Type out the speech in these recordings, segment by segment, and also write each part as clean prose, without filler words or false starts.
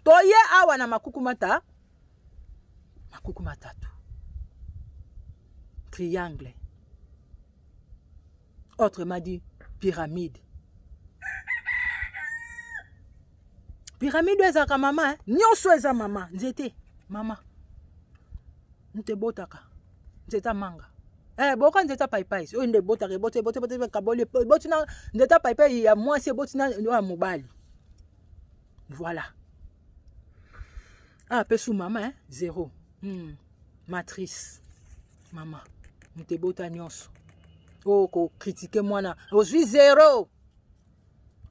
Toye awa na makuku mata makuku matatu, triangle, autrement dit pyramide. Pyramide oyo ezalaka mama, eh? Nyonso eza mama, nzete mama, moto ebotaka nzete ya manga, boka nzete ya paipai oyo nde ebotaka, eboti eboti eboti ekaboli, eboti na nzete ya paipai ya mwasi, eboti na oyo ya mobali. Voilà. Ah, pesu mama, eh? Zero. Matrice. Mama, moto ebota nyonso. Oyo kokritike mwana, ozwi zero.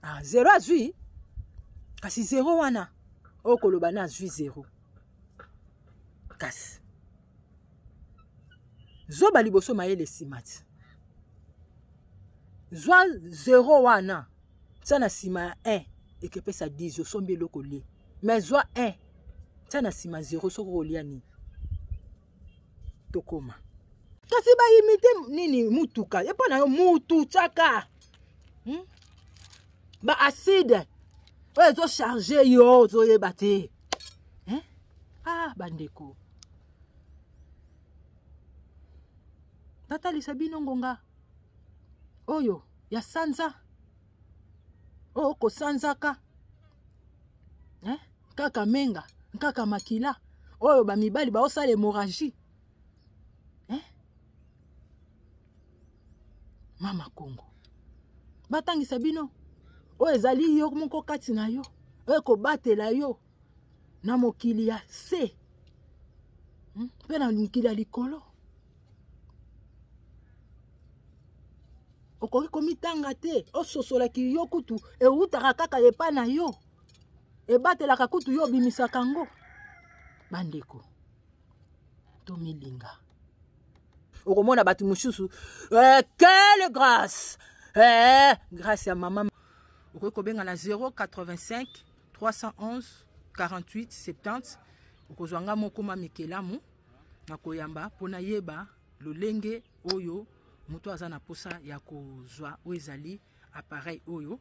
Ah, zero azwi. Kasi zero wana, oyo koloba na azwi zero. Kasi zoba liboso mayele nsima ti. Zwa zero wana, tia na nsima ya 1 ekepesa 10, osombi eloko lie. Mais zwa 1 tia na nsima 0, soki okolia nini? Tokoma. Kasi baimite nini mutuka epo na yo mutu tiaka, Ba acide oyo ezocharge yo ozoyeba te, eh? Ah, bandeko, natalisa bino ngonga oyo ya sanza oyo kosanzaka, eh? Kaka menga kaka makila oyo bamibali baosala hémorragie, eh? Mama Kongo, batangisa bino oyo ezali yo moko kati na yo, oyo ekobatela yo na mokili ya se mpe na mokili ya likolo. Okoki komitanga te, ososolaki yo kutu ewutaka kaka epai na yo, ebatelaka kutu yo obimisaka yango. Bandeko, tomilinga. Okomona bato mosusu, quelle grâce, grâce ya mama. Okoki kobenga na 085 311 48 70, okozwa nga moko ma mikelamu na koyamba mpo nayeba lolenge oyo moto aza na posa ya kozwa oyo ezali appareil oyo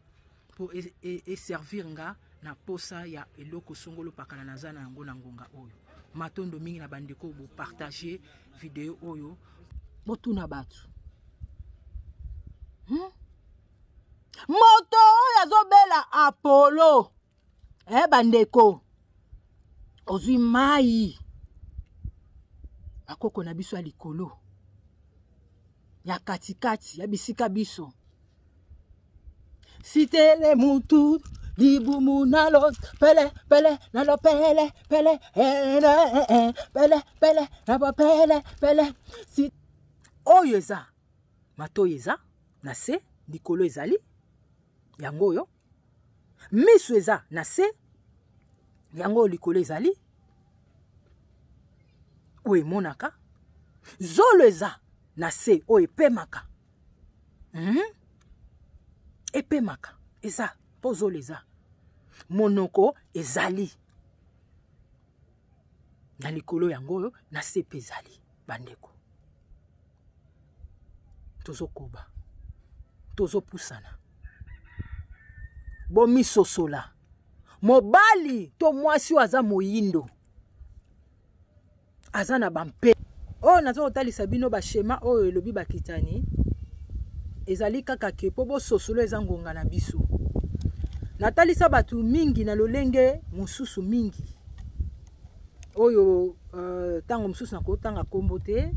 mpo eservir nga na posa ya eloko songolo pakala naza na yango na ngonga oyo. Matondo mingi na bandeko bopartage video oyo, botuna bato, Moto oyo azobela Apollo, bandeko, ozwi mai bakoko na biso ya likolo ya katikati ya bisika biso sitele mutu libumu nalo pele pele nalo pele pele, pele pele nalo pele pele si oyo eza matoi eza na se, likolo ezali yango oyo, miso eza na se, yango oyo likolo ezali oyo emonaka, zolo eza na se oyo epemaka, Epemaka eza mpo zolo eza, monoko ezali na likolo yango oyo, na se mpe ezali. Bandeko, tozokoba, tozopusana, bomisosola. Mobali to mwasi oyo aza moyindo aza na bampe oyo naza kotalisa bino bashema oyo elobi bakitani ezali kaka ke mpo bososolo eza ngonga na biso. Natalisa bato mingi na lolenge mosusu mingi oyo ntango mosusu nakotanga nkombo te,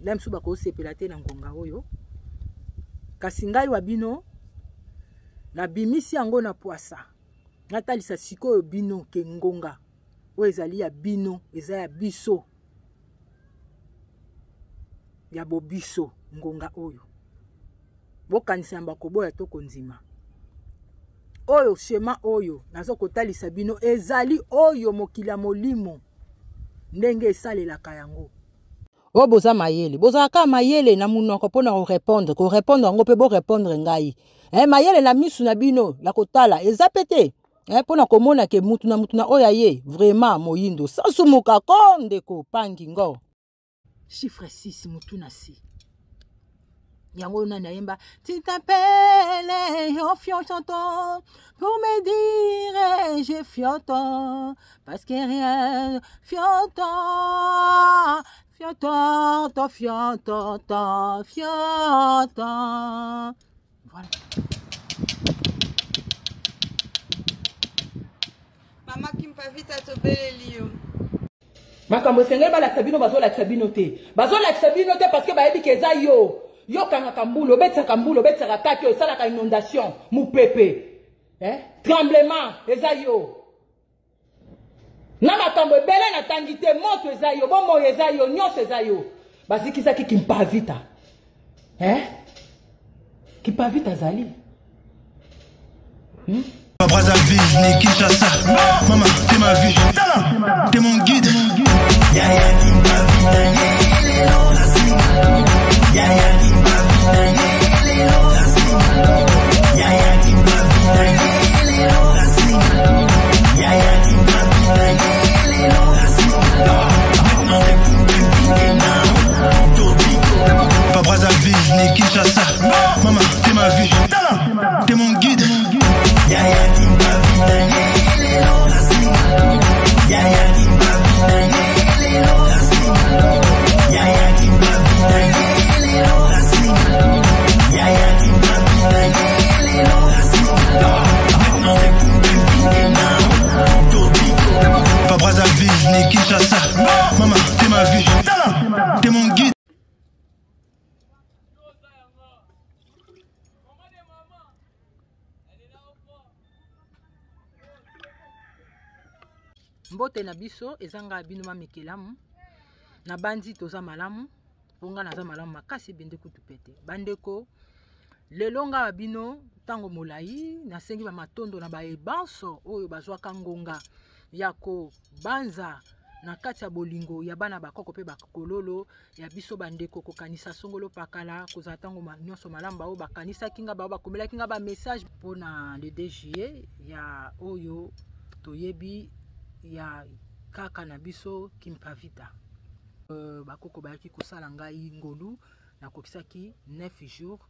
na mosusu bakosepela te na ngonga oyo, kasi ngai wa bino nabimisi yango na pwasa, natalisa sikoyo bino ke ngonga oyo ezali ya bino, eza ya biso, ya bobiso. Ngonga oyo bokanisa ya bakoboya to kondima oyo shema oyo naza kotalisa bino ezali oyo mokili ya molimo ndenge esalelaka yango. Oyo boza mayele, bozalaka mayele na monoko mpona korepondre, korepondre yango mpe borepondre ngai. Mayele na misu na bino ya kotala eza pe te, mpona komona ke mutu na mutu na oyo aye vraiment moyindo sasumuka ko ndeko pangi ngo. Chiffre 6 mutu na si. Yango nani ayemba tu t'appelles yo fiotonton pour me dire je fioton parce que rien fioton fiotonton fiotonton fioton. Voilà. Mama Kimpavita tobeleli yo. Makambo esengeli balakisa bino, bazolakisa bino te. Bazolakisa bino te parce que bayebi ke eza yo. Yo okangaka mbula, obetisaka mbula, obetisaka kaki, osalaka inondation, mopepe, eh? Tremblement, eza yo. Na makambo ebele natangi te, moto eza yo, bomoi eza yo, nyonso eza yo. Bazikisaki Kimpavita. Eh? Kimpavita azali. Brazzaville, ni Kinshasa. Maman, t'es ma vie. T'es mon guide. Yaya Kimpavita, Yaya Kimpavita, Yaya Kimpavita, Yaya Kimpavita. Pas Brazzaville, ni Kinshasa. Maman, t'es ma vie. T'es mon guide. Yaya Kimpavita, Yaya Kimpavita, Yaya Kimpavita, Yaya Kimpavita. Pas Brazzaville, ni Kinshasa. Maman, t'es ma vie. T'es mon guide. Mbote na biso eza nga bino mamikelamu nabandi toza malamu mpo nga naza malamu makasi ebende kutu pete. Bandeko, lelo nga wa bino ntango molai nasengi ba matondo na baye banso oyo bazwaka ngonga ya kobanza na kati ya bolingo ya bana bakoko mpe bakololo ya biso. Bandeko, kokanisa songolo pakala kozala ntango nyonso malamu. Baoyo bakanisaki nga, baoyo bakomelaki nga ba message mpona le 2 juillet ya oyo toyebi ya kaka na biso Kimpavita. Bakoko bayaki kosala ngai ngolu, nakokisaki 9 jours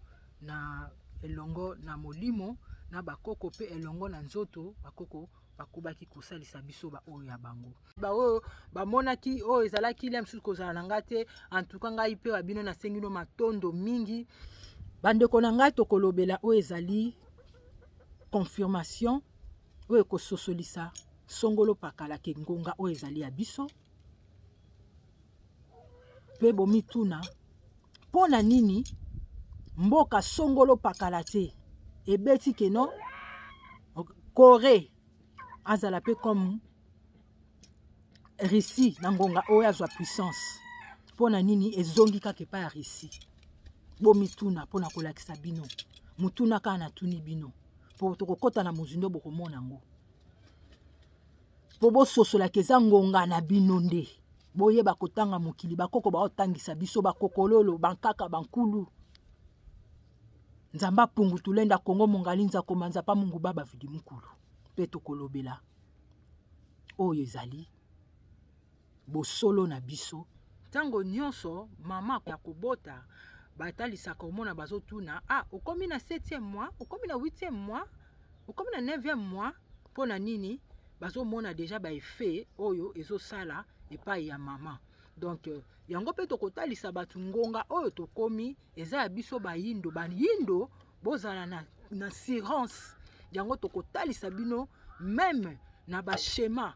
na elongo na molimo na bakoko mpe elongo na nzoto. Bakoko bakobaki kosalisa biso baoyo ya bango, baoyo bamonaki oyo ezalaki lia mosusu kozala na ngai te. Antuka ngai mpe babino nasengi no matondo mingi. Bandeko na ngai, tokolobela oyo ezali confirmation oyo ekososolisa songolo pakala ke ngonga oyo ezali ya biso. Mpe bomituna mpo na nini mboka songolo pakala te ebeti keno Corée azala mpe comme Russie na ngonga oyo azwa puissance. Mpo na nini ezongi kaka epai ya Russie? Bomituna mpo na kolakisa bino motuna kaka natuni bino, mpo tokokɔta na mozindo, bokomona yango, mpo bososolaka eza ngonga na bino nde boyeba kotanga mokili. Bakoko baotangisa biso, bakokololo, bankaka, bankulu. Nzambe apungu tulenda Kongo mongali nzako manza pa mungu baba vidi mukulu. Mpe tokolobela oyo ezali bosolo na biso. Ntango nyonso mama ya kobota batalisaka, omona bazotuna: ah, okomi na 7e mois, okomi na 8e mois, okomi na 9e mois? Mpo na nini? Bazomona déjà ba effet oyo ezosala epai ya mama. Donc yango mpe tokotalisa bato ngonga oyo tokomi eza ya biso bayindo. Bayindo, bozala na assurance. Yango tokotalisa bino même na ba schéma,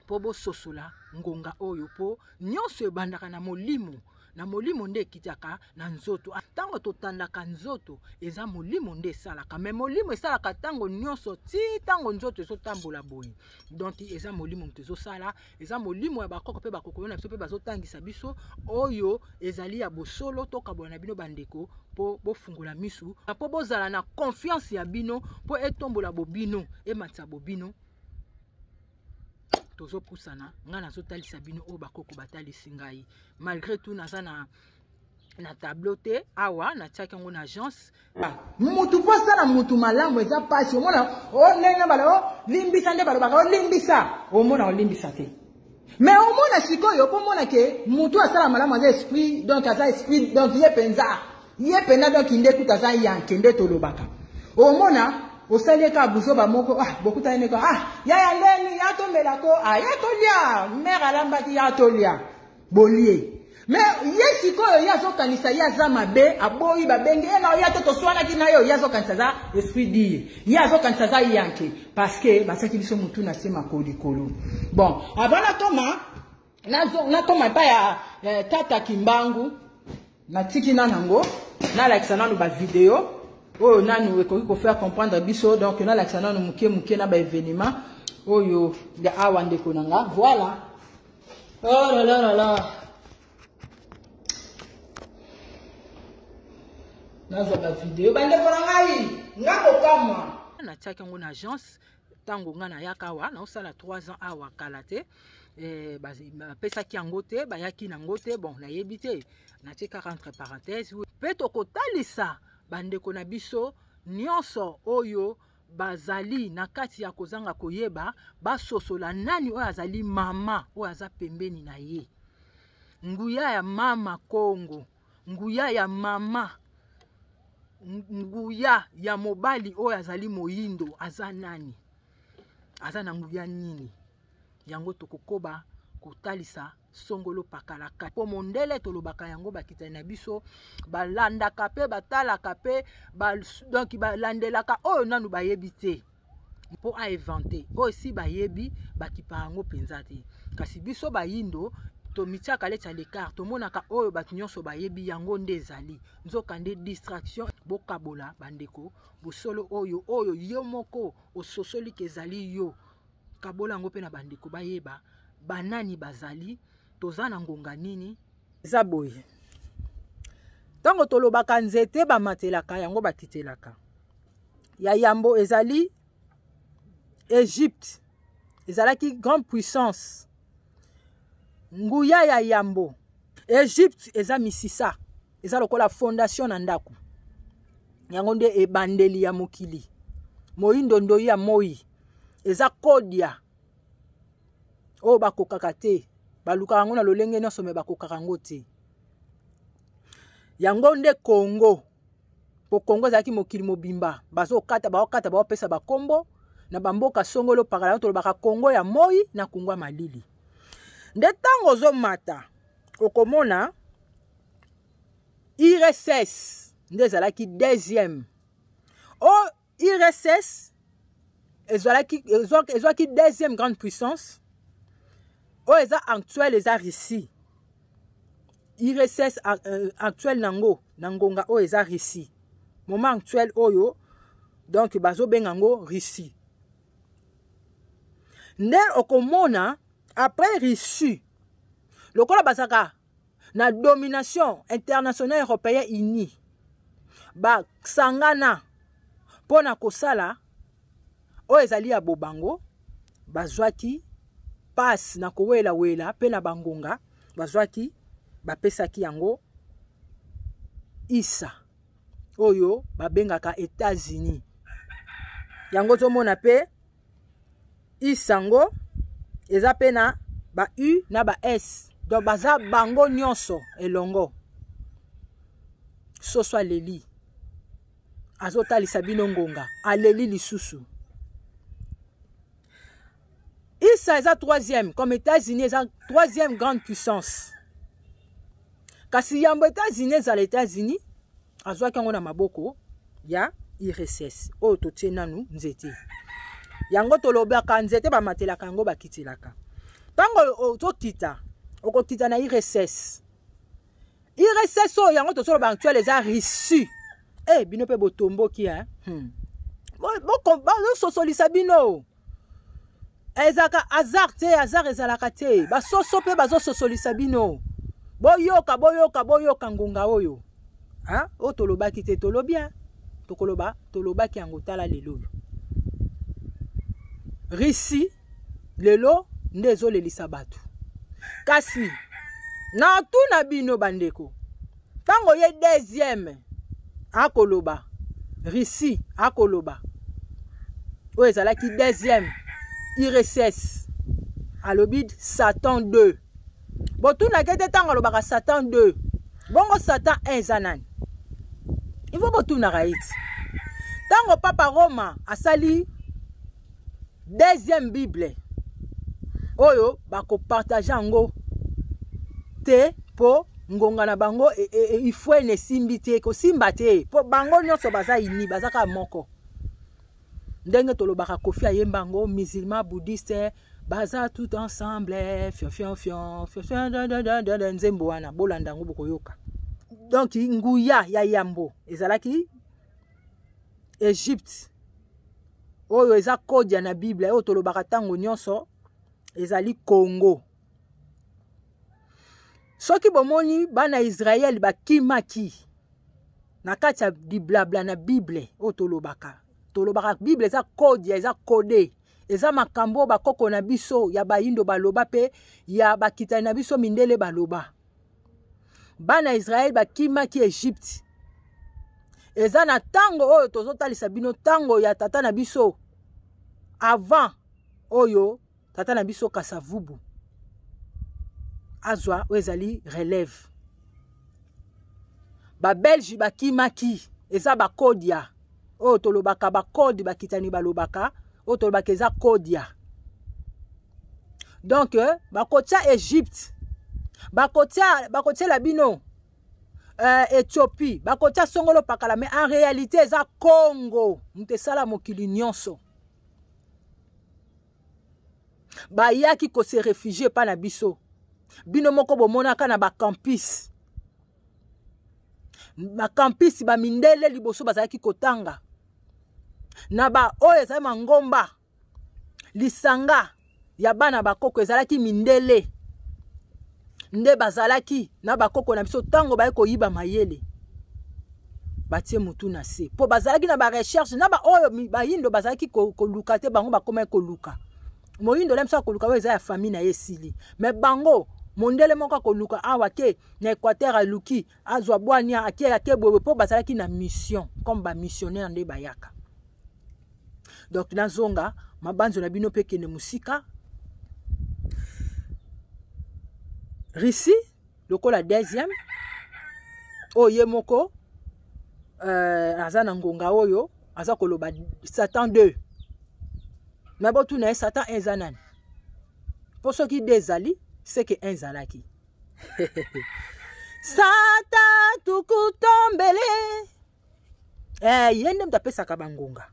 Mpo bososola ngonga oyo, mpo nyonso ebandaka na molimo, na molimo nde ekitaka na nzoto. Ntango totandaka nzoto, eza molimo nde esalaka, me molimo esalaka ntango nyonso ti ntango nzoto ezotambola boye. Donc eza molimo moto ezosala, eza molimo ya bakoko mpe bakokolo na biso mpe bazotangisa biso oyo ezali ya bosolo. Tokabola na bino bandeko mpo bofungola misu, mpo bozala na confiance ya bino, mpo etombola bobino, ematisa bobino. Tozopusana, ngai nazotalisa bino oyo bakoko batalisi ngai. Malgré tout naza na tableau te awa, natiaki yango na agence. Mutu mpo asala mutu malamu eza mpasi. Omona o ndenge balo limbisa, nde balobaka olimbisa, omona olimbisa te. Mais omona sikoyo mpo omona ke mutu asala malamu aza esprit, donc aza esprit, donc ye mpenza. Ye pena donc nde kuta aza yanke nde tolobaka. Omona osali ye kaka buzoba moko, ah bokutani ne kaka, ah yaya ndeni ya tomela ko, ah ya tolia, mère alambaki ya tolia. Bolie. Mais ye sikoyo ye azokanisa ye aza mabe, aboyi babenge ye na ya te toswanaki na yo, ye azokanisa aza esprit dire. Ye azokanisa aza yanke parce que batiaki biso mutu na se makolo likolo. Bon, avant nakoma nakoma epai ya tata Kimbangu, natiki nanu yango, nalakisa nanu ba video oyo nanu ekoki ko faire comprendre biso, donc nalakisa nanu moke moke na ba événement oyo ya awa ndeko na nga. Voilà. Oh là là là là. Nazwa ba video bandeko na ngai, nga kokamwa. Natiaki yango na agence ntango nga nayaka awa, naosala 3 ans awa kala te. Bapesaki yango te, bayaki nango te, bon nayebi te, natie kaka entre parenthèses. Mpe tokotalisa bandeko na biso nyonso oyo bazali na kati ya kozanga koyeba, basosola nani oyo azali mama oyo aza pembeni na ye. Nguya ya mama Kongo, nguya ya mama, nguya ya mobali oyo azali moyindo aza nani, aza na nguya nini. Yango tokokoba kotalisa songolo pakalaka po mondele tolobaka yango, bakitani na biso balandaka pe batalaka pe donc balandelaka oyo nanu bayebi te po a inventer oyo si bayebi bakipa yango mpenza te. Kasi biso bayindo tomitiaka leti ya l'écart, tomonaka oyo bato nyonso bayebi yango nde ezali nzoka nde distraction. Bokabola bandeko bosolo oyo, oyo yo moko ososoli ke ezali yo, kabola yango mpe na bandeko bayeba banani bazali, toza na ngonga nini. Eza boye ntango tolobaka nzete bamatelaka yango bakitelaka. Ya yambo ezali Egypte, ezalaki grande puissance, nguya ya yambo. Egypte eza misisa, eza lokola fondation na ndako, yango nde ebandeli ya mokili. Moyindo ndoi ya moi eza kodia oyo bakokaka te, balukaka yango na lolenge nyonso me bakokaka yango te. Yango nde Congo, po Congo ezalaki mokili mobimba, bazokata, baokata, baopesa bakombo na bamboka songolo pakala, yango tolobaka Congo ya moi na Congo ya malili. Nde ntango ozomata okomona URSS nde ezalaki deuxième. O URSS ezwaki deuxième grande puissance oyo eza actuelle, eza Russie. URSS actuelle nango na ngonga oyo eza Russie, moment actuel oyo, donc bazobenga yango Russie. Nde okomona après Russie, lokola bazalaka na domination internationale européenne unie, basangana mpona kosala oyo ezali ya bobango, bazwaki passe na kowelawela mpe na bangonga bazwaki, bapesaki yango isa oyo babengaka États-Unis. Yango ozomona mpe isango eza mpe na ba U na ba S, donc baza bango nyonso elongo. Soso aleli, azotalisa bino ngonga, aleli lisusu. Isa eza troisième, comme États-Unis eza troisième grande puissance. Kasi yambo États-Unis ezala États-Unis, azwaki yango na maboko ya URSS oyo totie nanu nzete. Yango tolobaka nzete bamatelaka yango bakitelaka. Ntango ozokita, okokita na URSS. URSS oyo yango tozoloba actuel eza Russie. Bino pe botomboki, hein? Bososolisa bino. Ezalaka hasard te, hasard ezalaka te. Basoso pe bazososolisa bino. Boyoka, boyoka, boyoka ngonga oyo. Hein? Oyo tolobaki te, tolobi, hein? Tokoloba, tolobaki yango, tala lelo oyo. Russie lelo nde ezolelisa bato. Kasi na tuna bino bandeko, ntango ye deuxième akoloba, Russie akoloba, oyo ezalaki deuxième URSS, alobi Satan 2. Botunaka ete ntango alobaka Satan 2, bongo Satan 1 eza nani? Il faut botunaka ye ti ntango Papa Roma asali deuxième Bible oyo bakopartage yango te, mpo ngonga na bango ifwene esimbi te, kosimba te, mpo bango nyonso baza ini, baza kaka moko. Ndenge tolobaka, Kofi ayemba yango, musulman, bouddhiste, baza tout ensemble, fion fion fion fion fion. Nzembo wana bolanda yango, bokoyoka. Donc nguya ya yambo ezalaki Egypte, oyo eza kodia na Bible oyo tolobaka ntango nyonso, ezali Congo. Soki bomoni bana Israele bakimaki na kati ya diblabla na Bible oyo tolobaka, Bible eza kodia, eza code, eza makambo oyo bakoko na biso ya bayindo baloba, mpe ya bakitani na biso mindele baloba. Bana Israele bakimaki Egypte, eza na ntango oyo tozotalisa bino, ntango ya tata na biso avant oyo tata na biso Kasavubu azwa oyo ezali relève. Babelge bakimaki, eza bakodia oyo tolobaka, bakode bakitani balobaka, oyo tolobaka eza kodia. Donc bakotia Egypte, bakotiela bino Éthiopie, bakotia songolo pakala, mais en réalité eza Congo moto esala mokili nyonso. Bayaki kose réfugier epa na biso. Bino moko bomonaka na bacampus, bacampus bamindele liboso bazalaki kotanga na ba oyo ezali mangomba, lisanga ya bana bakoko ezalaki mindele nde bazalaki na bakoko na biso. Ntango baye koyiba mayele, batie mutu na se, mpo bazalaki na barecherche na baoyo bayindo bazalaki koluka te. Bango bakomaki koluka. Moyindo na biso akoluka oyo eza ya famille na ye, esili. Me bango, mondele moko akoluka awa ke na Équateur, aluki azwa bwania, ake ake boye, mpo bazalaki na mission comme bamissionnaire nde bayaka. Donc nazonga mabanzo na bino mpe kende mosika. Russie lokola deuxième, oyo ye moko aza na ngonga oyo aza koloba Satan 2. Me botuna ye, Satan 1 eza nani? Mpo soki 2 ezali, seke 1 ezalaki. Satan tukutombele ye nde moto apesaka bangonga,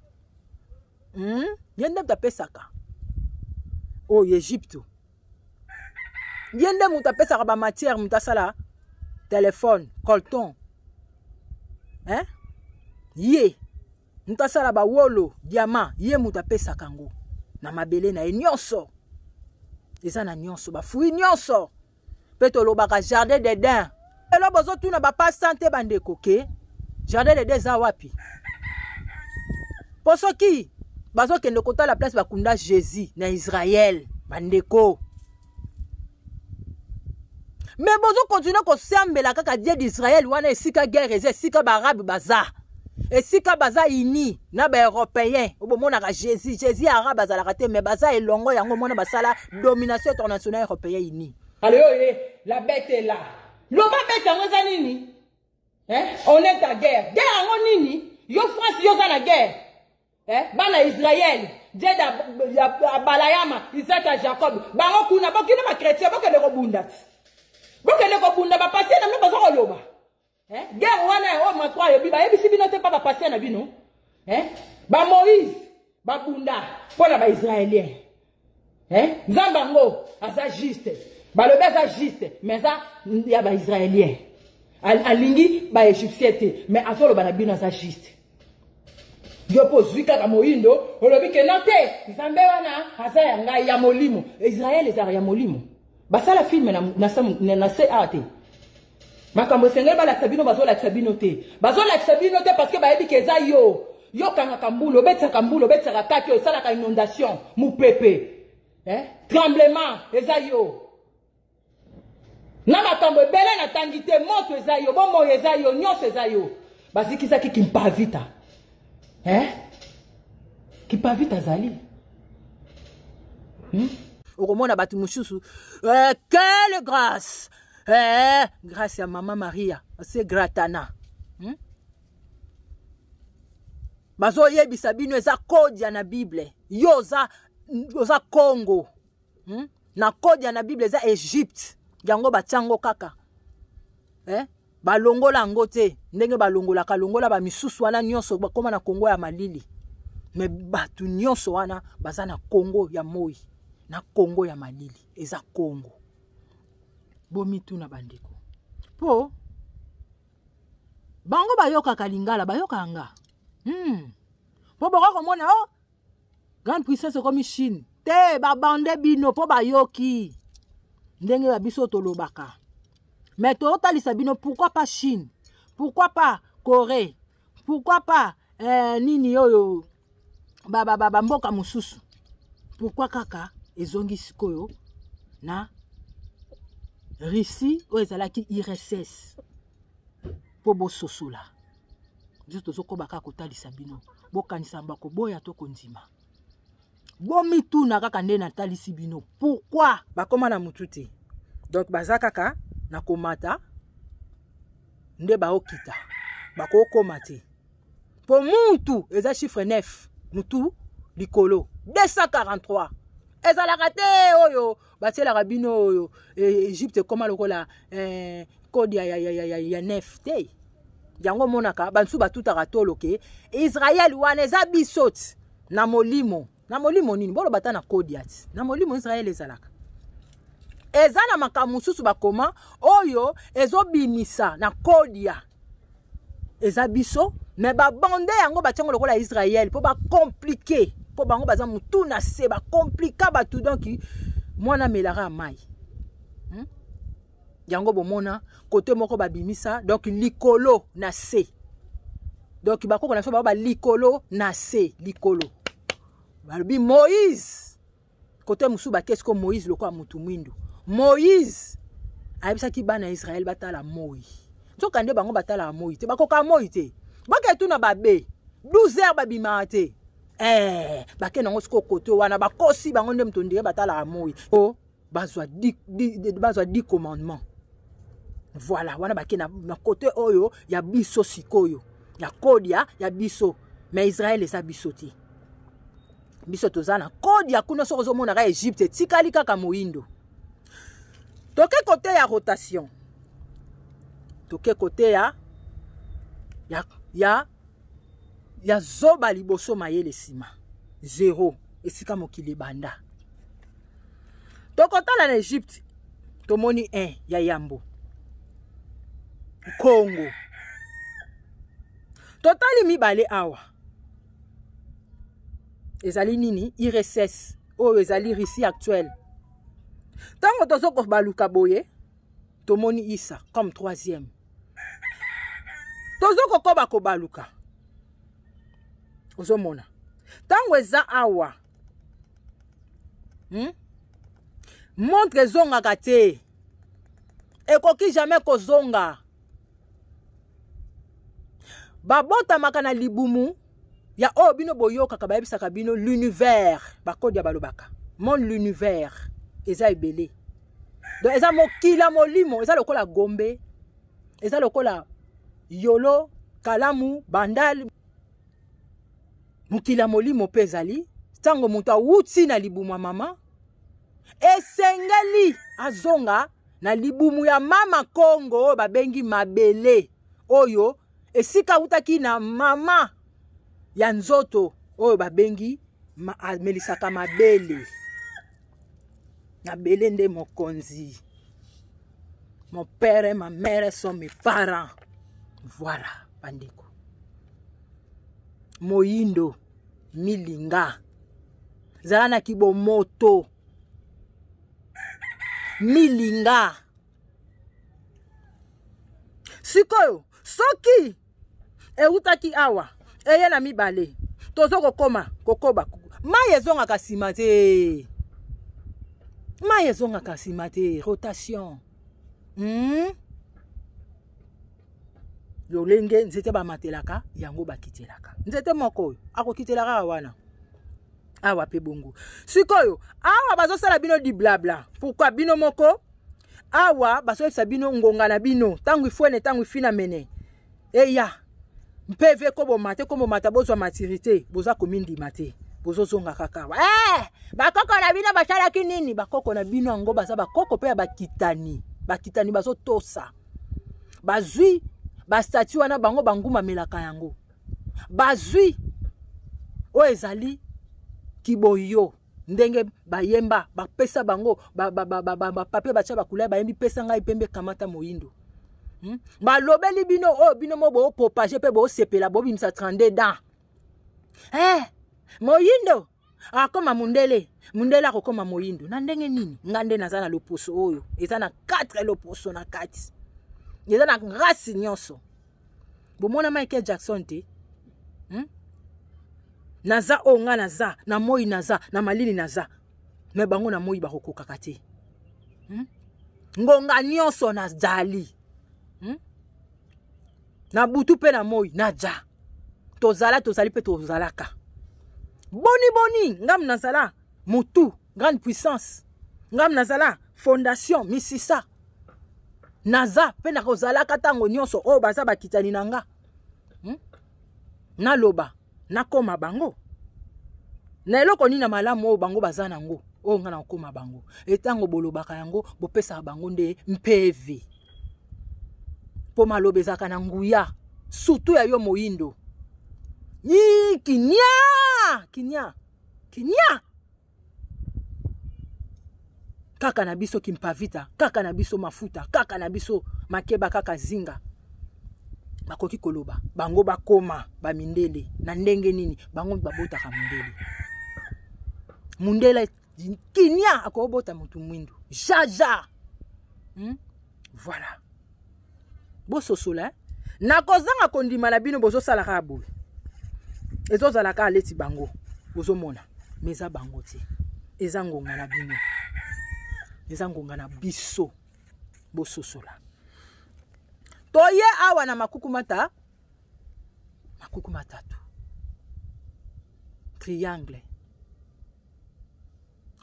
Ye nde moto apesaka oyo Egypte, ye nde moto apesaka bamatière, moto asala telefone, colton, eh? Ye moto asala bawolo, diamant, ye moto apesaka yango na mabele na ye. Nyonso eza na nyonso, bafruit nyonso. Mpe tolobaka jardin d'Eden. Lelo bozotuna bapasa te, bandeko, ke jardin d'Eden eza wapi? Mpo soki bazokende kotala place bakunda Jésus na Israel, bandeko, me bozokontinue kosambela kaka Dieu d'Israel wana. Esika guerre eza, esika baarabe baza, esika baza uni na baeuropéen, oyo bomonaka Jésus, Jésus arabe azalaka te, me baza elongo. Yango mona basala domination internationale européen uni. Allez, oye, la bête est là. Loba, bête yango eza nini, eh? On est en guerre. Guerre yango nini? Yo France, yo oza na guerre, eh? Bana Israel, Dieu Abalayama, Isaac ya Jacob, bango kuna bokende, bachrétien bokende kobunda ti, bokende kobunda. Bapasie na bino baza koloba, eh? Guerre wana oyo Macron ayebi, bayebisi bino te mpa bapasie na bino, eh? Bamoïse babunda mpo na baisraélien, eh? Nzambe yango aza juste, balobi aza juste, mais aza ya baisraélien, alingi baégyptien te, mais azoloba na bino aza juste. Yo mpo ozwi kaka moyindo, olobi ke no te, Nzambe wana aza ya ngai ya molimo. Israel ezalaka ya molimo. Basala filme na se awa te. Makambo esengeli balakisa bino, bazolakisa bino te, bazolakisa bino te, parce que bayebi ke eza yo. Yo okangaka mbula, obetisaka mbula, obetisaka kaki, osalaka inondation, mopepe, eh? Tremblement eza yo, na makambo ebele natangi te. Moto eza yo, bomoi eza yo, nyonso eza yo. Bazikisaki Kimpavita, eh? Kimpavita azali, Okomona bato mosusu, quelle grâce, grâce ya Mama Maria, se gratana, Bazoyebisa bino eza kodia na Bible. Yo oza, oza Congo. Na kodia na Bible eza Egypte. Yango batiango kaka. Eh? Balongola yango te ndenge balongolaka longola ba misusu wana nyonso bakoma na Congo ya malili. Me bato nyonso wana baza na Congo ya moi, na Congo ya malili, eza Congo. Bomituna bandeko. Po bango bayokaka lingala, bayokaka nga. Po bokoki komona oh grande puissance ekomi Chine. Te babande bino po bayoki ndenge ba biso tolobaka. Mais totalisa bino pourquoi pas Chine, pourquoi pas Corée, pourquoi pas nini oyo ba ba ba, ba mboka mosusu. Pourquoi kaka ezongi sikoyo na Russie oyo ezalaki URSS po bososola. Biso tozokoba kaka kotalisa bino, bokanisa bakoboya to kondima. Bomituna kaka nde natalisi bino pourquoi bakoma na mutu te. Donc baza kaka na komata nde baokita, bakokoma te. Po mutu eza chiffre 9, mutu likolo 243. Ezalaka te oyo batielaka bino oyo Egypte ekoma lokola code ya 9 te. Yango monaka bansu batutaka tolo ke Israël wana eza biso ti na molimo. Na molimo nini? Boloba ta na code ya ti. Na molimo Israël ezalaka. Eza na makambo mosusu bakoma oyo ezobimisa na code ya eza biso, mais ba bande yango batiango lokola Israël po ba compliquer, po bango baza mutu na se, ba compliquer batu. Donc mwana melaka mai. Yango bomona côté moko babimisa donc likolo na se. Donc bakoko na so ba likolo na se, likolo. Balobi Moïse côté musu ba qu'est-ce que Moïse lokola mutu mwindu. Moïse ayebisaki bana Israël batala moi. Nzoka nde bango batala moi te, bakoka moi te. Bake tuna babe 12 heures babima te. Bake nango siko côté wana bakosi bango nde mutu ndire batala moi. Oh, bazwa 10 commandements. Voilà, wana bake na côté oyo ya biso sikoyo, ya kodia ya biso. Mais Israël eza biso te. Biso toza na code ya kuna soko ozomona ka Egypte etikali kaka moyindo. Toke côté ya rotation. Toke côté ya zoba liboso mayele sima. 0 esika mokili banda. Tokotala na Egypte tomoni 1 ya yambo. Congo. Totali mibale awa. Ezali nini? URSS oyo ezali Russie actuelle. Tango tozo kobaluka boye, tomoni Issa comme troisième. Tozo kokoba kobaluka. Ozomona. Tango eza awa. Montre ezongaka te. Ekoki jamais kozonga. Babotamaka na libumu ya oyo bino boyokaka bayebisaka bino l'univers, bakodi ya balobaka monde l'univers eza ebele. Donc eza mokila molimo, eza lokola Gombe, eza lokola Yolo, Kalamu, Bandal. Mokila molimo pe ezali ntango moto awuti na libumu ya mama, esengeli azonga na libumu ya mama Kongo oyo babengi mabele, oyo esika awutaki na mama ya nzoto oyo babengi amelisaka mabele. Mabele nde mokonzi. Mon père et ma mère sont mes parents. Voilà, bandeko. Moyindo milinga. Zala na kibomoto. Milinga. Sikoyo, soki eutaki awa, eye na mibale, tozo kokoma, kokoba. Mai ezongaka nsima te. Mai ezongaka nsima te, rotation. Lolenge nzete bamatelaka, yango bakitelaka. Nzete moko oyo akokitelaka awa wana. Awa pe bongo. Sikoyo, awa bazosala bino di blabla. Pourquoi bino moko? Awa bazoyebisa bino ngonga na bino. Tango ifwene, tango ifina mene. Eya. Mpeve koboma te, koboma ta bozwa maturité, boza komindima te. Bozozonga kaka awa. Eh, bakoko na bino basalaki nini? Bakoko na bino yango baza bakoko mpe ya bakitani. Bakitani bazotosa. Bazwi ba statue wana bango bangumamelaka yango. Bazwi oyo ezali kiboyo ndenge bayemba bapesa bango ba papier batia bakula bayembi pesa ngai pembe kamata moyindo. Balobeli bino oyo bino mo bopropager mpe bosepela bobimisa 32 dents. Eh, moyindo akoma mundele, mundele akokoma moyindo na ndenge nini? Nga nde naza na loposo oyo eza na 4 loposo na kati, eza na race nyonso. Bomona Michael Jackson te? Naza oyo nga naza na moi, naza na malili, naza me bango na moi bakokokaka te. Ngonga nyonso nazali, Na butu mpe na moi naja, tozala, tozali mpe tozalaka. Boni boni ngam nazala motu grande puissance, ngam nazala fondation misisa, naza mpe nakozalaka ntango nyonso. Oyo baza bakitani na nga, Naloba nakoma bango na eloko nini na malamu oyo bango baza nango, oyo nga nakokoma bango? Etango bolobaka yango, bopesaka bango nde mpeve, mpo maloba ezalaka na nguya, surtout ya yo moyindo. Yi kinia kinia kinia kaka na biso kimpavita, kaka na biso mafuta, kaka na biso makeba, kaka zinga. Bakoki koloba bango bakoma bamindele na ndenge nini? Bango babotaka mundele. Mundele kinia akobota motu mwindu jaja, Voilà, bososola, eh? Nakozanga kondima na bino, bozosalaka boye, ezozalaka aleti bango, bozomona me eza bango te. Eza ngonga na bino, eza ngonga na biso. Bososola. Toye awa na makuku mata, makuku matatu, triangle,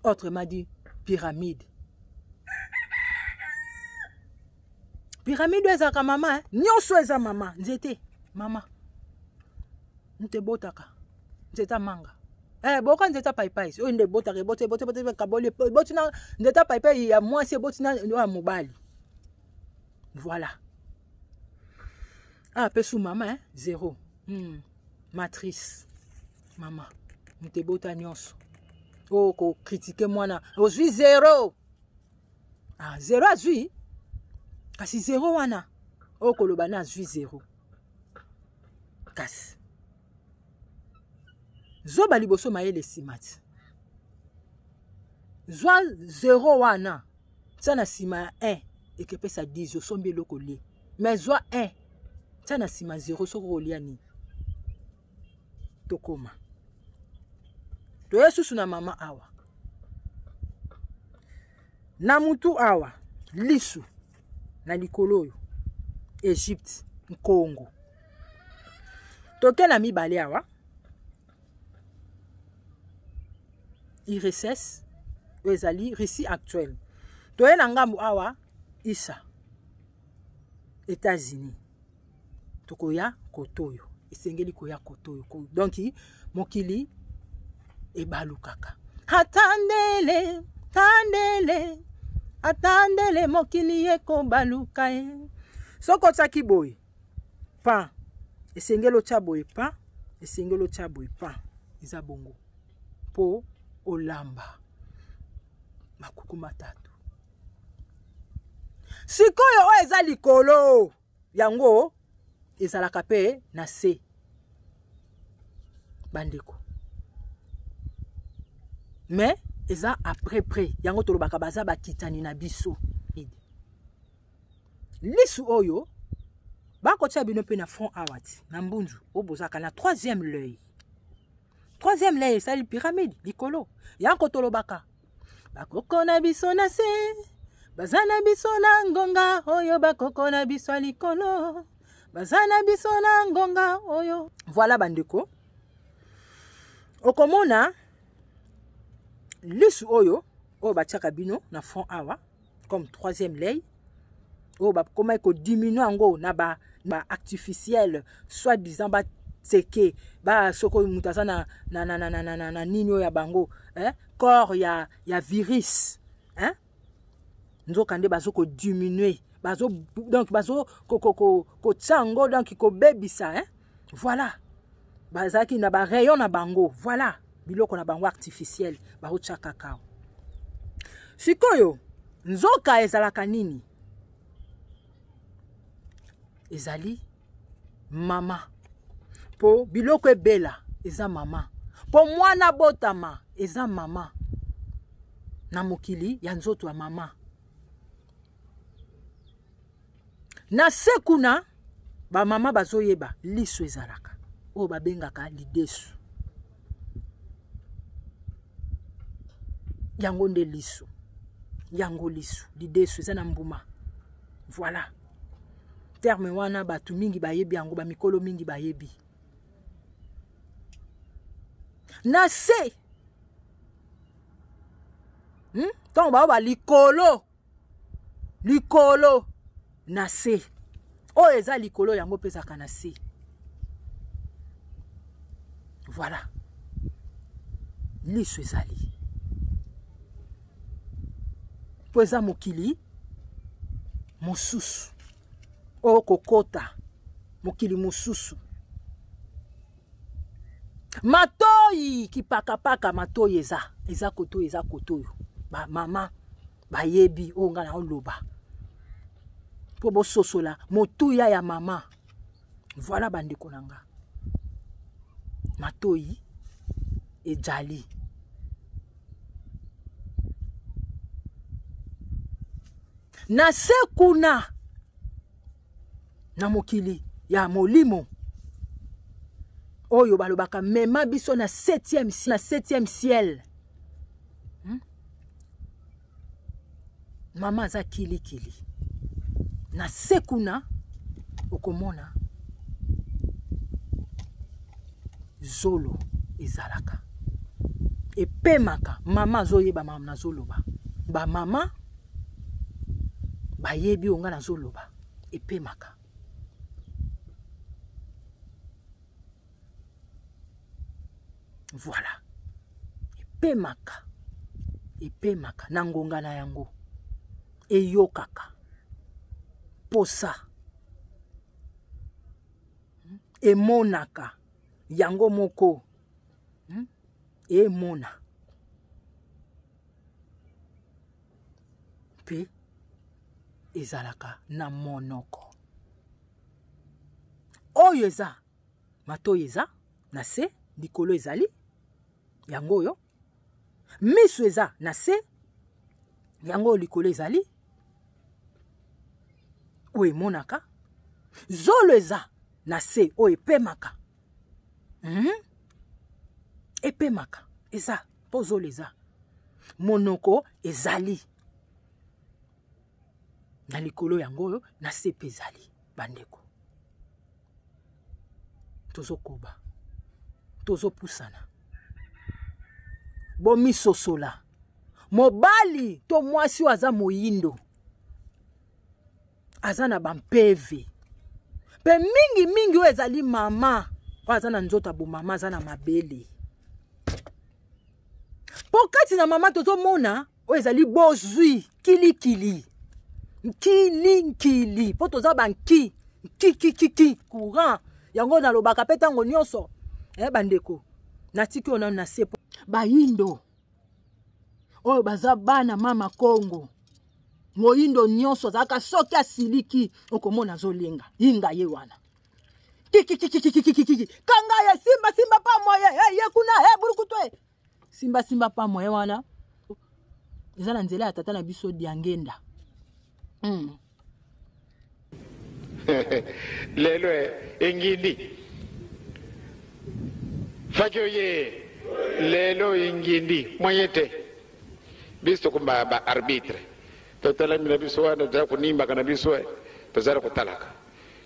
autrement dit pyramide. Pyramide oyo ezalaka mama, eh? Nyonso eza mama, nzete mama nte ebotaka nzete ya manga, boka nzete ya paipai oyo nde ebotaka, eboti, eboti, eboti, kaboli, eboti na nzete ya paipai ya mwasi, eboti na oyo ya mobali. Voilà. Ah, pesu mama, eh? Zéro. Matrice mama moto ebota nyonso. Oyo kocritiquer mwana ozwi zéro. Ah, zéro azwi, kasi zéro wana oyo koloba na azwi zéro, kasi zoba liboso, mayele nsima ti. Zwa zéro wana, tia na nsima ya 1, ekepesa 10, osombi eloko lie. Mais zwa 1, tia na nsima 0, soki okolia nini? Tokoma, toye susu na mama awa na mutu awa, lisu na likolo oyo Egypte, Nkongo. Toke na mibale awa, URSS oyo ezali Russie actuelle. Toye na ngambo awa, isa États-Unis. Tokoya koto oyo esengeli koya koto oyo. Donc mokili ebalukaka. Atandele, tandele, atandele, mokili ekobaluka ye. Soki otiaki boye pa, esengeli otya boye pa, esengeli otya boye pa. Eza bongo mpo olamba makuku matatu. Sikoyo oyo eza likolo, yango ezalaka mpe na se, bandeko, mais eza après près. Yango tolobaka baza bakitani na biso. Lisu oyo bakotia bino mpe na front awa ti na mbunzu oyo bozalaka na troisième l'œil. Troisième l'œil esali pyramide likolo. Yango tolobaka bakoko na biso na se baza na biso na ngonga oyo, bakoko na biso ya likolo baza na biso na ngonga oyo. Voilà, bandeko, okomona lisu oyo, oyo batiaka bino na front awa comme troisième l'œil, oyo bakomaki kodiminuer yango na ba Ba artificiel soit disant ba tseke ba soko moto aza na, na, na, na, na, na, na, na nini oyo ya bango eh? corps ya, ya virus eh? Nzoka nde bazo kodiminue, bazo donc bazo kotia yango donc kobebisa eh? Voilà, bazalaki na barayon na bango, voilà biloko na bango artificiel baotya kakao. Sikoyo nzoka ezalaka nini? Ezali mama, po biloko ebela eza mama, po mwana botama eza mama na mokili ya nzoto ya mama. Na se kuna bamama bazoyeba liso ezalaka oyo babengaka lidesu, yango nde liso, yango liso lidesu eza na mbuma. Voilà terme wana bato mingi bayebi yango, bamikolo mingi bayebi. Na se ntango bao ba likolo, likolo na se, oyo eza likolo yango mpe ezalaka na se. Voilà liso ezali mpo eza mokili mosusu oyo kokota mokili mosusu. Matoi kipakapaka, matoi eza eza koto, eza koto oyo bamama bayebi oyo ngai naoloba mpo bososola motuya ya mama. Voilà bandeko na nga, matoi ejali na se kuna na mokili ya molimo oyo balobaka mema biso na 7e, na 7e ciel. Mama aza kilikili na se kuna, okomona zolo ezalaka epemaka. Mama azoyeba mama nazoloba, bamama bayebi oyo nga nazoloba, epemaka. Voilà, epemaka, epemaka na ngonga na yango, eyokaka posa, emonaka yango moko, emona mpe ezalaka na monoko. Oyo eza matoi eza na se, likolo ezali yango oyo, miso eza na se, yango oyo likolo ezali oyo emonaka, zolo eza na se oyo epemaka. Epemaka eza mpo zolo eza, monoko ezali na likolo yango oyo, na se mpe ezali. Bandeko, tozokoba, tozopusana, bomisosola. Mobali to mwasi oyo aza moyindo aza na bampeve mpe mingimingi oyo ezali mama oyo aza na nzoto ya bomama, aza na mabele, mpo kati na mama tozomona oyo ezali bozwi kilikili nkili nkili, mpo toza banki nkikikiki courant. Yango nalobaka mpe ntango nyonso, bandeko, natiki oyo nano na se. Bayindo oyo baza bana mama Kongo, moyindo nyonso azalaka soki asiliki okomona azolenga yinga ye wana kikikikikikikiki, kanga ye, simba simba pa moye, hey, ye kuna, hey, burukutu ye, simba simba pa moye wana eza na nzela ya tata na biso Diangenda. Lelo engindi faki oye, lelo engindi moye te, biso tokomba ba arbitre, totalami na biso wana, toza konimbaka na biso, tozali kotalaka,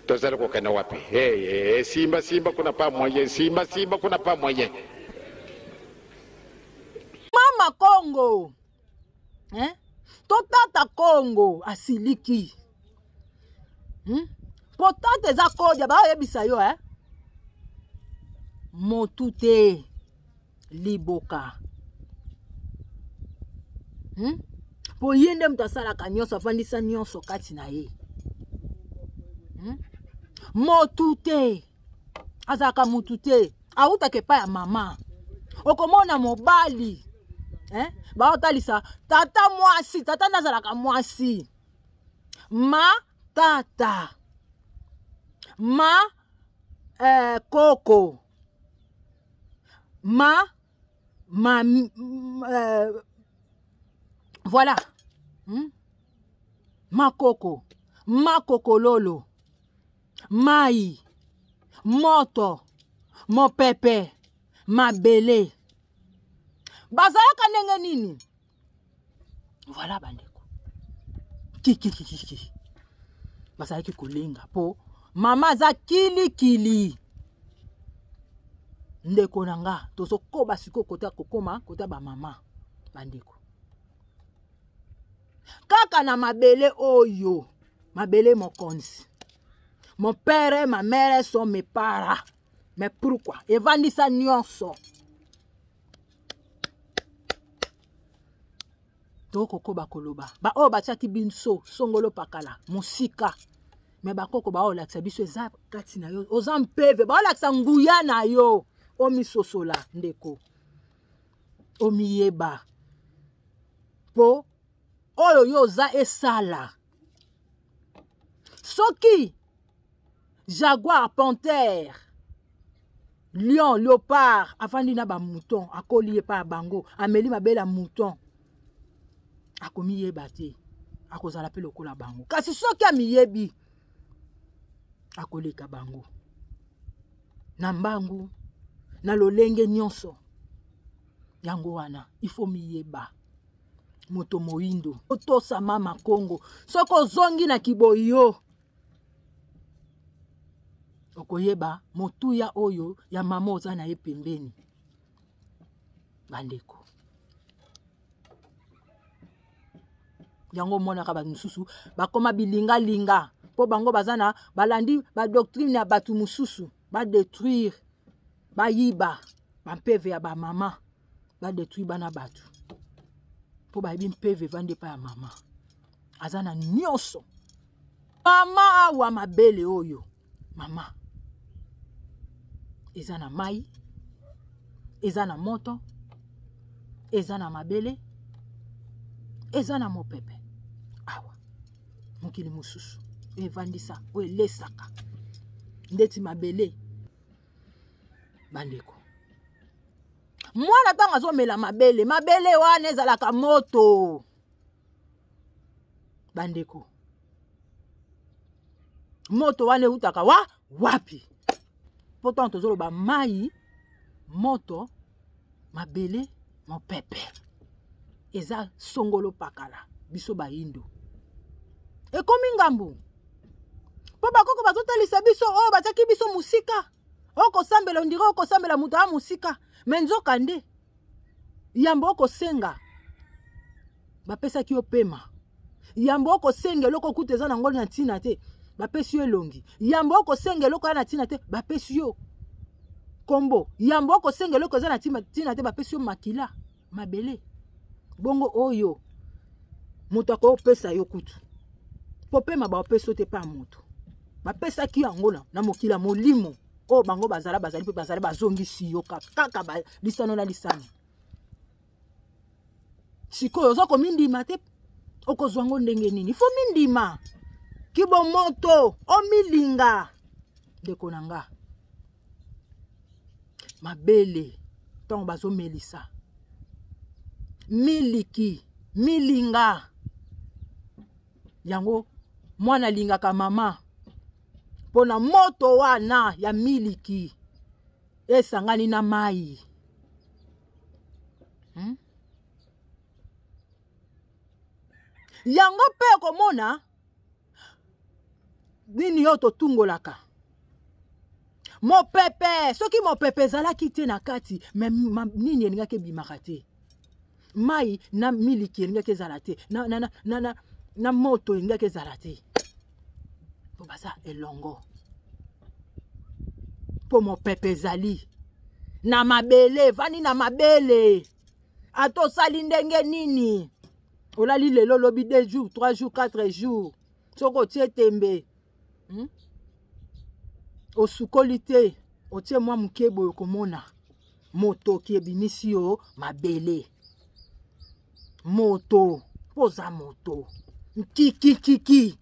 tozali kokende wapi? Hey, hey, simba simba kuna pa moyen, simba simba kuna pa moyen. Mama Kongo, eh? To tata Kongo asiliki. Mpo tata eza kodia, baoyebisa yo eh? Motu te, liboka. Mpo ye nde moto asalaka nyonso, afandisa nyonso kati na ye. Motu te, azalaka motu te, awutaka epai ya mama. Okomona mobali eh? Baotalisa tata mwasi, tata nde azalaka mwasi, ma tata, ma koko, ma ma voilà, Makoko, makokololo, mai, moto, mopepe, mabele. Bazalaka ndenge nini? Voilà bandeko. Kikikikiki. Bazalaki kolenga po mama aza kilikili. Ndeko na nga, tozokoba sikoyo kota kokoma kota ba mama bandeko. Kaka na mabele oyo, mabele mokonzi. Mon père et ma mère sont mes parents. Mais pourquoi? Evandisa nyonso. Tokokoba koloba. Ba oyo batiaki biso songolo pakala mosika. Mais bakoko ba olakisa biso eza kati na yo. Oza mpeve, ba olakisa nguya na yo. Omisosola ndeko. Omiyeba. Po oyo yo oza esala. Soki jaguar, panthère, lion, léopard afandi na ba mouton, akoli ye pa bango, ameli mabele ya mouton, akomiyeba te, akozala pe lokola bango. Kasi soki amiyebi, akoleka bango na mbangu, na lolenge nyonso. Yango wana il faut miyeba. Moto moyindo otosa mama Kongo. Soki ozongi na kiboyo, okoyeba motuya oyo ya mama oza na ye pembeni. Bandeko, yango omonaka bato mosusu bakoma bilingalinga mpo bango baza na balandi ba doctrine ya bato mosusu, ba détruire, bayiba bampeve ya bamama, ba détruire bana bato mpo bayebi mpeve evandi epai ya mama, aza na nyonso. Mama awa mabele oyo mama eza na mai, eza na moto, eza na mabele, eza na mopepe. Awa mokili mosusu evandisa oyo elesaka ndeti mabele. Bandeko, mwana ntango azomela mabele, mabele wana ezalaka moto. Bandeko, moto wana eutaka wa wapi? Po ntango tozoloba mai, moto, mabele, mopepe, eza songolo pakala biso bayindo. Ekomi ngambu po bakoko bazotalisa biso oyo batiaki biso mosika. Okosambela ondire okosambela moto ya mosika, me nzoka nde yambo okosenga bapesaki yo pema, yambo okosenga eloko kutu eza nango na ntina te bapesi yo elongi, yambo okosenga eloko ya na ntina te bapesi yo kombo, yambo okosenga eloko eza na ntina te bapesi yo makila mabele. Bongo oyo moto akopesa yo kutu po pema baopesi yo te pa moto, bapesaki yango na mokili ya molimo oyo bango bazala bazali mpe bazali bazongisi yo kaka lisano na lisano. Sikoyo oza komindima te, okozwa ngo ndenge nini? Fo mindima kibomoto, omilinga ndeko na nga. Mabele ntango bazomelisa miliki milinga yango, mwana alingaka mama mpona moto wana ya miliki esangani na mai. Yango mpe okomona nini oyo totungolaka mopepe. Soki mopepe ezalaki te na kati, me nini elingaki ebimaka te? Mai na miliki elingaki ezala te, na moto elingaki ezala te. Mpo baza elongo. Mpo mopepe ezali na mabele, evandi na mabele. Ata osali ndenge nini, olali lelo, lobi 2 jours, 3 jours, 4 jours, soki otie tembe, Osukoli te, otie mwa moke boye, okomona motoki ebimisi yo mabele. Moto mpo oza moto nkikikiki,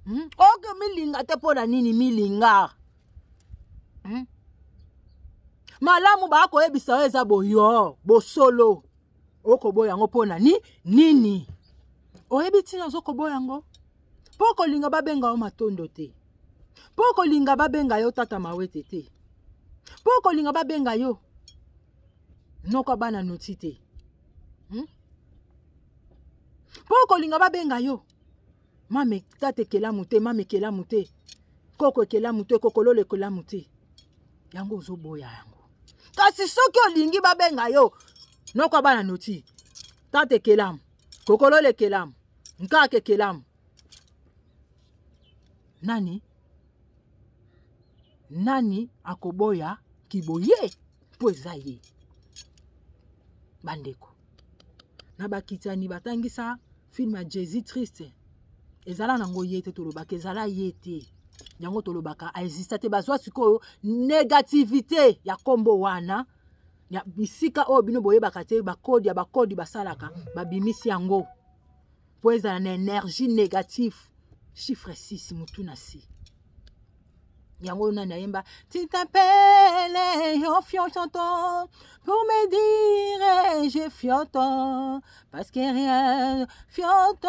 Oke milinga te mpo na nini milinga, Malamu bakoyebisa yo eza boyo bosolo, okoboya yango mpo na nini? Oyebi ntina ozokoboya yango? Mpo kolinga babenga yo matondo te, mpo kolinga babenga yo tata mawete te, mpo kolinga babenga yo noko bana noti te, Mpo kolinga babenga yo mame tata ekelamu te, mame ekelamu te, koko ekelamu te, kokololo ekelamu te, yango ozoboya yango. Kasi soki olingi babenga yo noko bana noti, tata ekelamu, kokololo ekelamu, nkaka ekelamu, nani nani akoboya kiboye? Mpo eza ye. Bandeko na bakitani batangisa film ya Jésus Triste, ezala nango ye te, tolobaka ezala ye te, yango tolobaka aexista te. Bazwa sikoyo négativité ya nkombo wana ya bisika oyo bino boyebaka te, bakode ya bakode basalaka, babimisi yango mpo ezala na énergie négative. Chiffre 6, mutu na si yango nani ayemba tu t'appelles yo fiotonton pour me dire je fioton parce que rien fioton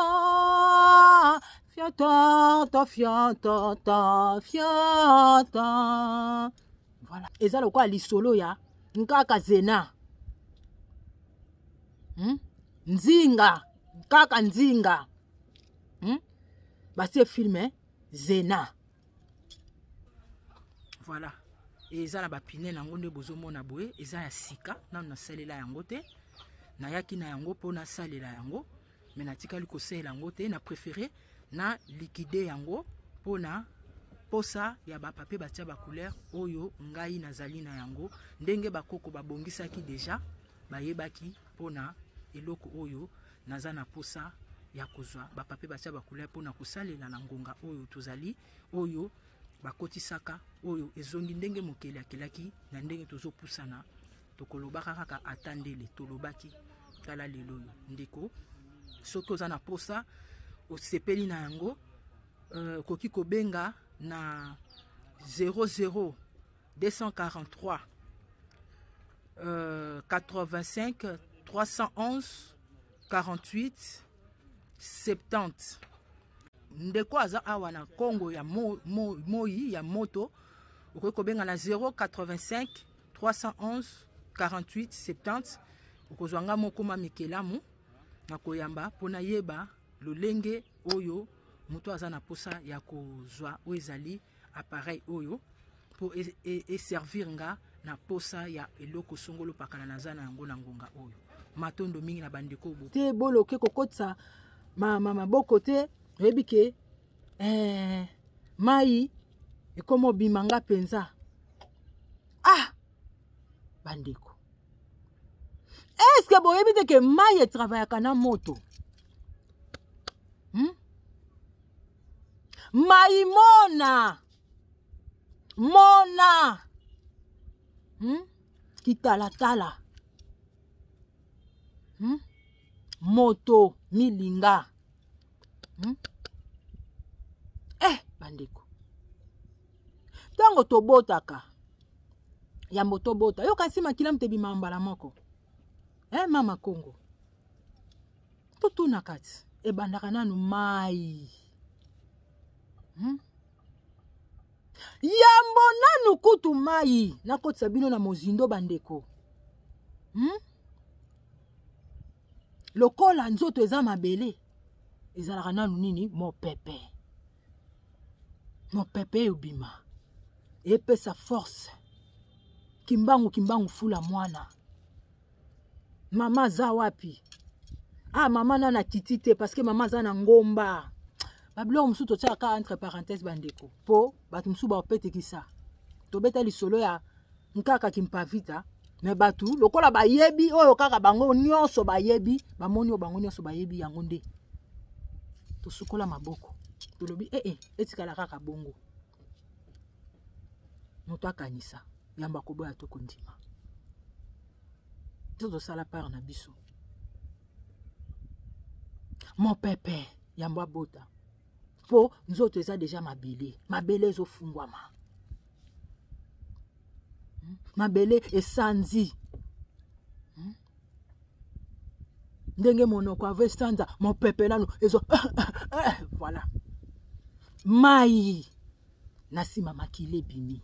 fiotonton fiotonton fioton. Voilà, eza lokola lisolo ya nkaka zena, Nzinga kaka nzinga, Basie film zena. Voilà, eza na bapine nango nde bozomona boye, eza ya sika, nanu nasalela yango te. Nayaki na yango mpo nasalela yango, me natikali kosalela yango te. Na préféré na liquide yango mpona posa ya bapapier batia bacouleur oyo ngai nazali na yango, ndenge bakoko babongisaki deja, bayebaki mpona eloko oyo naza na posa ya kozwa bapapier batia bacouleur mpona kosalela na ngonga oyo tozali, oyo bakotisaka, oyo ezongi ndenge mokeli akelaki na ndenge tozopusana. Tokolobaka kaka ata ndele tolobaki. Tala lelo oyo, ndeko, soki oza na posa, osepeli na yango, okoki kobenga na 00 243 85 311 48 70. Ndeko aza awa na Kongo ya moi mo, mo, ya moto, okoki kobenga na 085 311 48 70. Okozwa nga moko ma mikelamu na koyamba mpo nayeba lolenge oyo moto aza na posa ya kozwa oyo ezali appareil oyo mpo eservir nga na posa ya eloko songolo pakala naza na yango na ngonga oyo. Matondo mingi na bandeko bo te boloke kokotisa maboko te, oyebi ke mai ekoma obima nga mpenza. Ah, bandeko, eske boyebi te ke mai etravayaka na moto, Maimona mona, Kitalatala, Moto milinga, Bandeko, ntango tobotaka, yambo tobota, yoka nsima makila moto ebima mbala moko. Mama Kongo, totuna kati ebandaka nanu mai, Yambo nanu kutu mai nakotisa bino na mozindo, bandeko, Lokola nzoto eza mabele, ezalaka nanu nini? Mopepe. Mopepe ebima, epesa force. Kimbangu kimbangu fula mwana. Mama aza wapi? Ah, mama nana akiti te parce que mama aza na ngomba. Babiloko mosusu totiaka kaka entre parenthèse bandeko, mpo bato mosusu baopetekisa. Tobeta lisolo ya nkaka kimpavita, me bato lokola bayebi oyo kaka bango nyonso bayebi, bamoni oyo bango nyonso bayebi, yango nde tosukola maboko, tolobi ee eh, eh, etikala kaka bongo. Moto akanisa yamba koboya to kondima, biso tosala part na biso. Mopepe yambo abota, mpo nzoto eza deja mabele, mabele ezofungwama, mabele esanzi ndenge monoko avo esanza, mopepe nano ezo voilà, mai na nsima makila ebimi.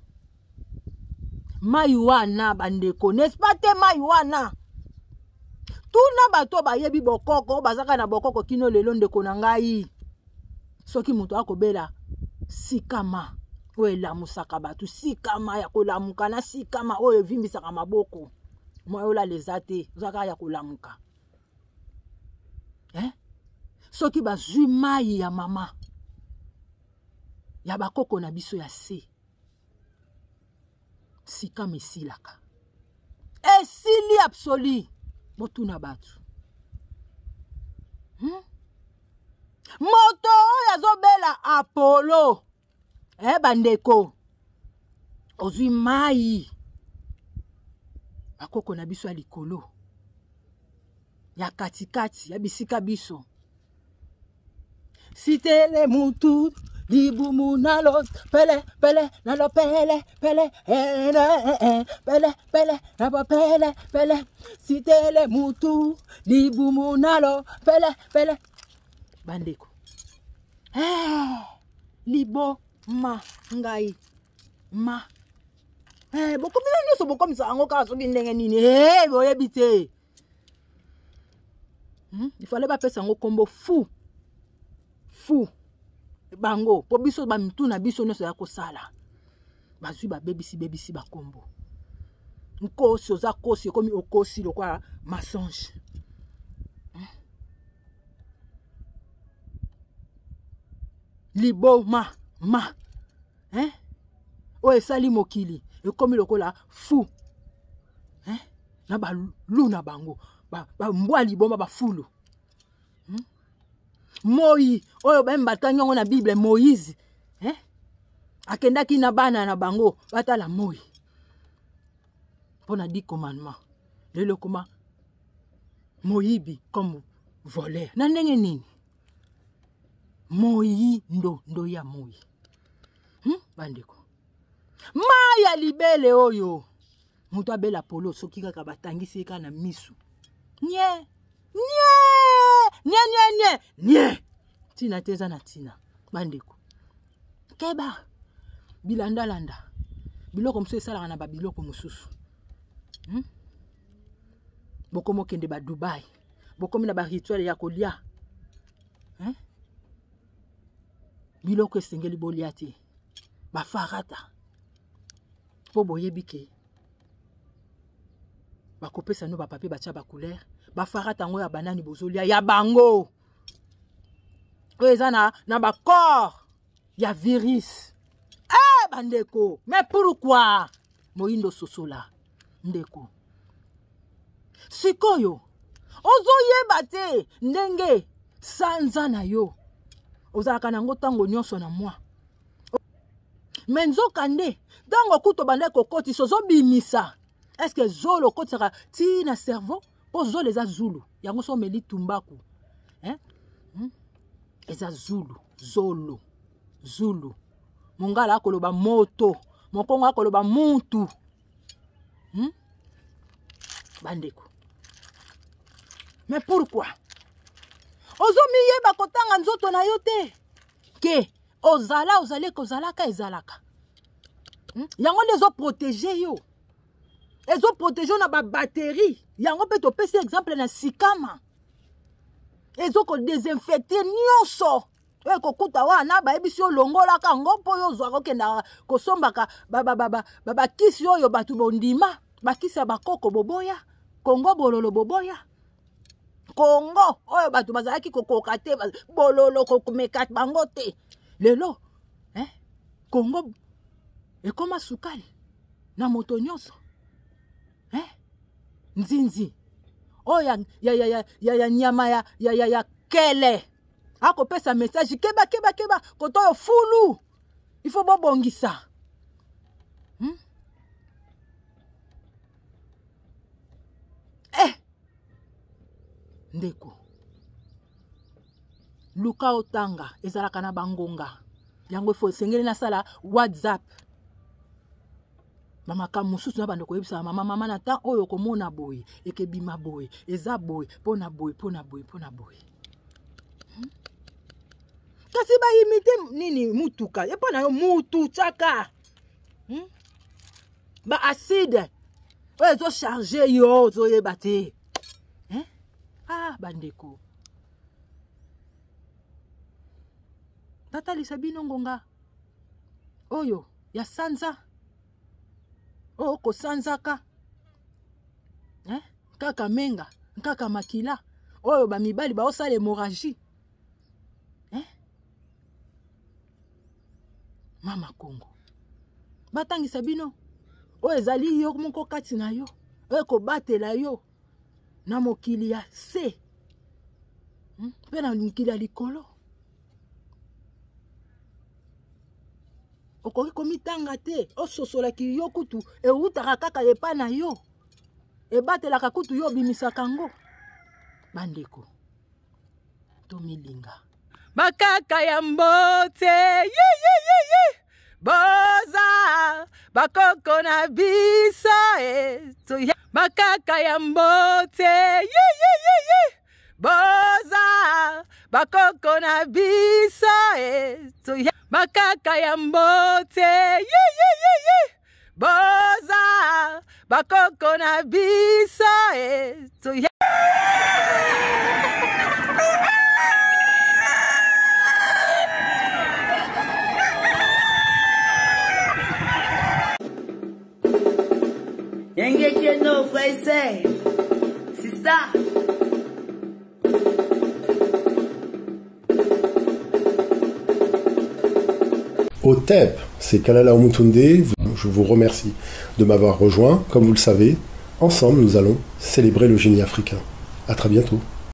Mai wana bandeko, n'est-ce pas te? Mai wana tuna bato bayebi bokoko, bazaka na bokoko kino lelo. Ndeko na ngai, soki moto akobela sikama oyo elamusaka bato, sikama ya kolamuka na sikama oyo evimbisaka maboko, mwa olala eza te, oza kaka ya kolamuka eh? Soki bazwi mai ya mama ya bakoko na biso ya se, sikama esilaka, esili absoli. Botuna bato, Moto oyo azobela apolo, bandeko, ozwi mai bakoko na biso ya likolo, ya katikati ya bisika biso, sitele mutu libumu nalo pele pele nalo pele pele eh, eh, eh, pele pele nabo pele pele, sitele mutu libumu nalo pele pele. Bandeko, liboma ngai ma bokomi na nyonso, bokomisa yango kaka soki ndenge nini, boyebi te. Ifale bapesa yango nkombo fu fu bango, mpo biso bamitu na biso nyonso ya kosala, bazwi babebisi bebisi bakombo. Nkosi oza kosi, ekomi okosi lokola mensonge. Liboma ma, hein? Oyo esali mokili ekomi lokola fu, hein? Na balu na bango bambwa ba liboma bafulu, Moi oyo bayemba batangi yango na Bible, Moïse, hein? Akendaki na bana na bango batala moi mpo na 10 commandement. Lelo ekoma moyibi comme voleur na ndenge nini? Moi ndo ndo ya moi, Bandeko, mai ya libele oyo moto abela polo, soki kaka batangisi ye kaka na misu, nye nye nye nye nye nye, ntina te, eza na ntina. Bandeko, keba bilandalanda, biloko mosusu esalaka na babiloko mosusu, Bokomi okende ba Dubai, bokomi na barituel ya kolia, hein? Biloko esengeli bolia te, bafarata, mpo boyebi ke bakopesa no bapapier, batya bacouleur. Bafarata yango ya banani bozolia ya bango oyo eza na bacorps ya virus. Eh, bandeko, mais pourquoi moyindo? Sosola ndeko, sikoyo ozoyeba te ndenge sanza na yo ozalaka nango ntango nyonso na mwa me, nzoka nde ntango kutu obandaki kokotisa, ozobimisa. Est-ce zolo okotisaka ti na cerveau? Mpo zolo eza zulu, yango so omeli tumbaku, hein? Eza zulu, zolo zulu. Mongala akoloba moto, mokongo akoloba mutu, Bandeko, mais pourquoi ozomiyeba kotanga nzoto na yo te ke ozala ozali kozalaka ezalaka, Yango nde ezoprotege yo, ezoprotege yo na babatterie. Yango mpe topesi exemple na sikama, ezokodesinfecte nyonso oyo ekokuta wana. Bayebisi yo longolaka yango mpo oyo ozwaka, okendaka kosombaka bakisi oyo bato bondima, bakisi ya bakoko boboya, kongo bololo boboya. Kongo oyo bato bazalaki kokoka te, bololo komeka bango te. Lelo eh? Kongo ekoma sukali na moto nyonso eh? Nzinzi oyo ya, ya, ya, ya, ya, ya nyama ya, ya, ya, ya kele akopesa message keba keba keba koto oyo fulu il faut bobongisa Eh! Ndeko, luka otanga, ezalaka na bangonga yango ifo esengeli nasala WhatsApp bamakambo mosusu na bando koyebisaka mama mama na temps oyo okomona boye ekebima boye eza boye mpo na boye mpo na boye mpo na boye. Kasi baimite nini mutuka ye mpo na yo mutu tiaka Ba acide oyo ezocharge yo ozoyeba te eh? Ah, bandeko, natalisa bino ngonga oyo ya sanza oyo kosanzaka eh? Kaka menga kaka makila oyo bamibali baosala hémorragie eh? Mama Kongo, batangisa bino oyo ezali yo moko kati na yo oyo ekobatela yo na mokili ya se mpe na mokili ya likolo. Okoki komitanga te, ososolaki yo kutu ewutaka kaka epa na yo, ebatelaka kutu yo obimisaka yango. Bandeko, tomilinga. Bakaka ya mbote ye, ye, ye, ye. Boza bakoko na biso e, toya. Bakaka ya mbote ye, ye, ye, ye. Boza bakoko na biso e, toya. Bakaka ya mbote ye, ye, ye, ye. Boza bakoko na biso e, toya. Yenge frère, sister. Otep, c'est Kalala Omutunde. Je vous remercie de m'avoir rejoint. Comme vous le savez, ensemble, nous allons célébrer le génie africain. À très bientôt.